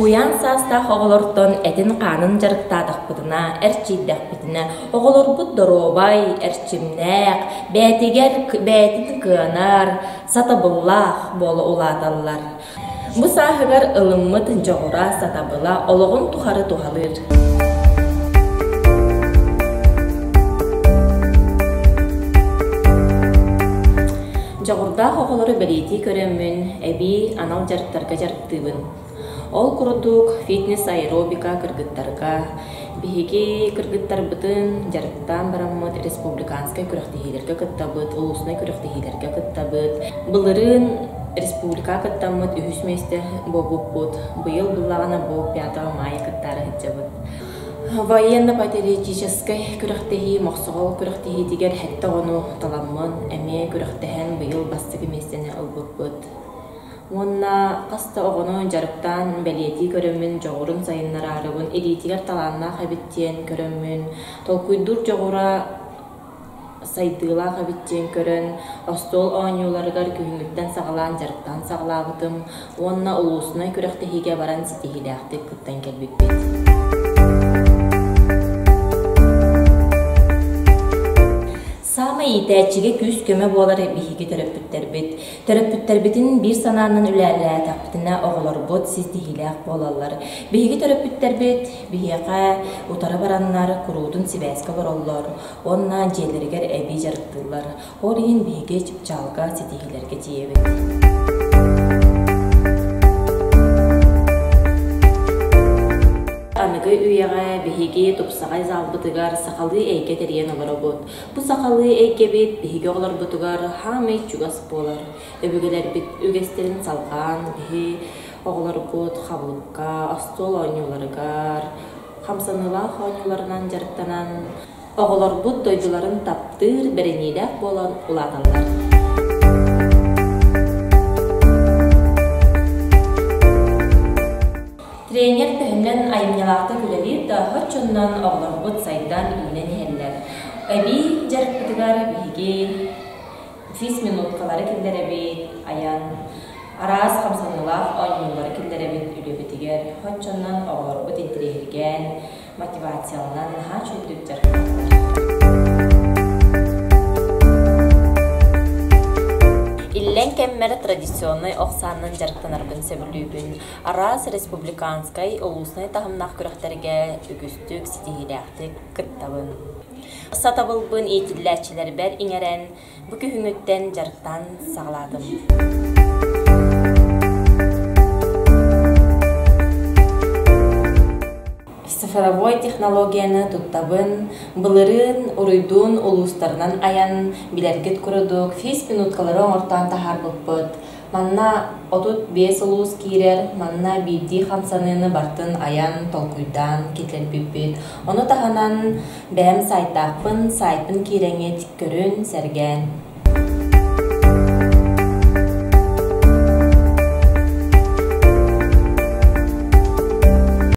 Уһуйаан саастаах оҕолортон этин-хаанын дьарыктаатахпытына, эрчийдэхпитинэ, оҕолорбут доруобай, эрчимнээх, бэйэтигэр бэйэтин кыанар, сатабыллаах буола улааталлар. Бу сааһыгар ылыммыт дьоҕура, сатабыла олоҕун тухары туһалыыр. Дьоҕурдаах оҕолору бэлиэтии көрөммүн, эбии анал дьарыктарга дьарыктыыбын. Ол курдук фитнес-аэробика кыргыттарга биһиги кыргыттарбытын дьарыктаан бараммыт республиканскай күрэхтэһиилэргэ кыттабыт, улуусунай күрэхтэһиилэргэ кыттабыт. Былырыын республикаҕа кыттаммыт үһүс миэстэ буолбуппут. Быйыл буллаҕына бу 5 мая кыттаары сылдьабыт. Военно-патриотическай күрэхтэһии Мохсоҕол күрэхтэһиитигэр сэттэ оҕону таламмын эмиэ күрэхтэһэн быйыл бастакы миэстэни ылбыппыт. Уонна хас да оҕону дьарыктаан бэлиэтии көрөммүн дьоҕурун сайыннараарыбын илиитигэр талааннаах эбит диэн көрөммүн толкуйдуур дьоҕура сайдыылаах эбит диэн көрөн остуол оонньууларыгар күһүҥҥүттэн саҕалаан дьарыктаан саҕалаабытым уонна улуусунай күрэхтэһиигэ баран ситиһиилээхтик кыттан кэлбиппит. Саамай иитээччигэ күүс-көмө буолар биһиги төрөппүттэрбит. Төрөппүттэрбитин биир санаанан үлэлээтэхпитинэ оҕолорбут ситиһиилээх буолаллар. Биһиги төрөппүттэрбит биһиэхэ утары бараннар куруутун сибээскэ олороллор уонна дьиэлэригэр эбии дьарыктыыллар. Ол иһин биһиги чыпчаалга ситиһиилэргэ тиийэбит. Аныгы үйэҕэ биһиги тупсаҕай залбытыгар сахалыы эйгэ тэрийэн олоробут. Бу сахалыы эйгэбит биһиги оҕолорбутугар хаамай чугас буолар. Өбүгэлэрбит үгэстэрин салҕаан биһи оҕолорбут хабылыкка, остуол оонньууларыгар, хамсаныылаах оонньууларынан дьарыктанан, оҕолорбут дойдуларын таптыыр, бэриниилээх буолан улааталлар. Тренер төһөннөн айымньылаахтык үлэлиир да, соччоннон оҕолорбут сайдан, үүнэн иһэллэр. Эбии дьарыкпытыгар биһиги физминуткалары киллэрэбит, айан, араас хамсаныылаах оонньуулары киллэрэбит үлэбитигэр. Соччоннон оҕолорбут интэриэһиргээн, мотивацияланан наһаа үчүгэйдик дьарыктаналлар. Иллэҥ кэммэр традиционнай ох саанан дьарыктанарбын сөбүлүүбүн. Араас республиканскай, улуусунай таһымнаах күрэхтэргэ үгүстүк, ситиһиилээхтик кыттабын. Сатабылбын иитиллээччилэрбэр иҥэрэн, бу күһүҥҥүттэн дьарыктаан саҕалаатым. Цифровой технологияны туттабын, былырыын уруйдуун улуустарынан айан, билэргит курдук, физминуткалары оҥортоон таһаарбыппыт. Манна 35 улуус киирэр, манна биирдии хамсаныыны бартын айан, толкуйдаан киллэрбиппит. Ону таһынан бэйэм сайтаахпын, сайтпын киирэҥҥит көрүн, сэргээн.